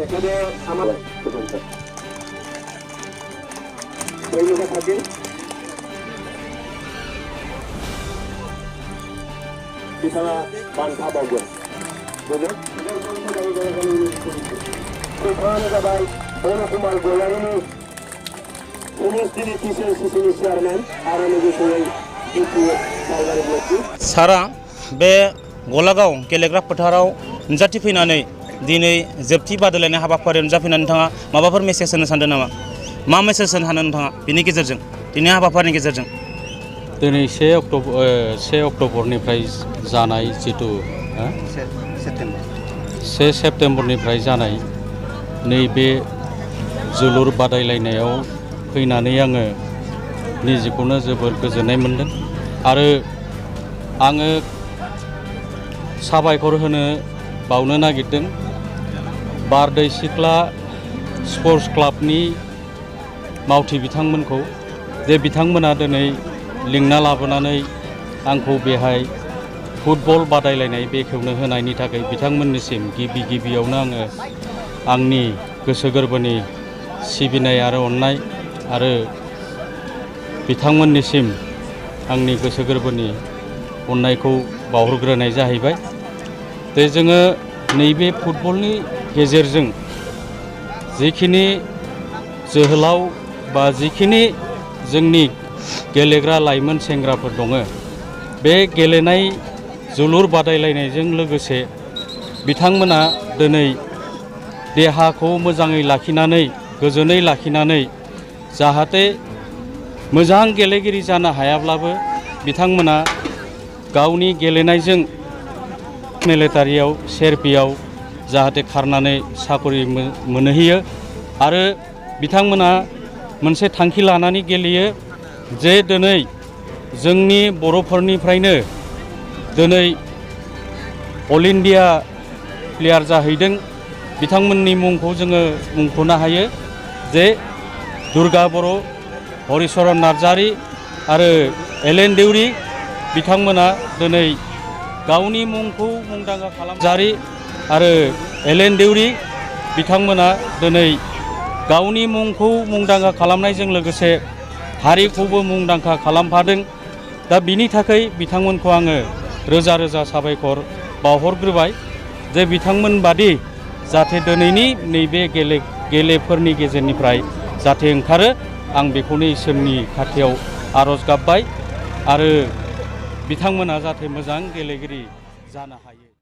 এখানে আমার ওই লোকে থাকেন বিছানা বান্ধা বাবুয়া বুঝলেন ওখানে সবাই অনুকুমার গোলারিনী অনুষ্ঠানে কিশোর চেয়ারম্যান আর অনেক সবাই सारा बे गलागाव गेलेग्रा फोथाराव नुजाथिफैनानै दिनै जोबथि बादायलायनाय हाबाफारियाव नुजाफैनानै नोंथाङा माबाफोर मेसेज होनो सानदों नामा मा मेसेज होनो सानो नोंथाङा बिनि गेजेरजों दिनै हाबाफारिनि गेजेरजों दिनै 1 अक्ट'बरनिफ्राय जानाय जितु 1 सेप्तेम्बरनिफ्राय जानाय नैबे जोलुर बादायलायनायाव फैनानै आङो निजेखौनो जोबोर गोजोननाय मोनदों आरो आङो साबायखर होनो बावनो नागिरदों बारदै सिख्ला स्पर्ट्स क्लाबनि मावथि बिथांमोनखौ जे बिथांमोना दिनै लिंना लाबोनानै आंखौ बेहाय फुटबल बादायलायनाय बेखेवनो होनायनि थाखाय बिथांमोननिसिम गिबियावनो आङो आंनि गोसो गोरबोनि सिबिनाय आरो अननाय आरो बिथांमोननिसिम आंनि गोसो गोरबोनि अननायखौ बावहरग्रोनाय जाहैबाय जे जोङो नैबे फुटबलनि गेजेरजों जिखिनि जोहोलाव बा जिखिनि जोंनि गेलेग्रा लाइमोन सेंग्राफोर दङ बे गेलेनाय जोलुर बादायलायनायजों लोगोसे बिथांमोना दिनै देहाखौ मोजाङै लाखिनानै गोजोनै लाखिनानै जाहाथे मोजां गेलेगिरि जानो हायाब्लाबो बिथांमोना गावनि गेलेनायजों मिलिटारियाव सिआरपिएफआव जाहाथे खारनानै साकरि मोनहैयो आरो बिथांमोना मोनसे थांखि लानानै गेलेयो जे दिनै जोंनि बर'फोरनिफ्रायनो दिनै अल इन्डिया प्लेयार जाहैदों बिथांमोननि मुंखौ जोङो मुंख'नो हायो जे दुर्गा बर' हरिचरन नार्जारी आरो एलेन देउरी बिथांमोना दिनै गावनि मुंखौ मुंदांखा खालामजारी आरो एलेन देउरी बिथांमोना दिनै गावनि मुंखौ मुंदांखा खालामनायजों लोगोसे हारिखौबो मुंदांखा खालामफादों दा बिनि थाखाय बिथांमोनखौ आङो रोजा रोजा साबायखर बावहरग्रोबाय जे बिथांमोन बादि जाहाथे दिनैनि नैबे गेलेफोरनि गेजेरनिफ्राय जाहाथे ओंखारो आं बेखौनो इसोरनि खाथियाव आरज गाबबाय आरो बिथांमोना जाहाथे मोजां गेलेगिरि जानो हायो।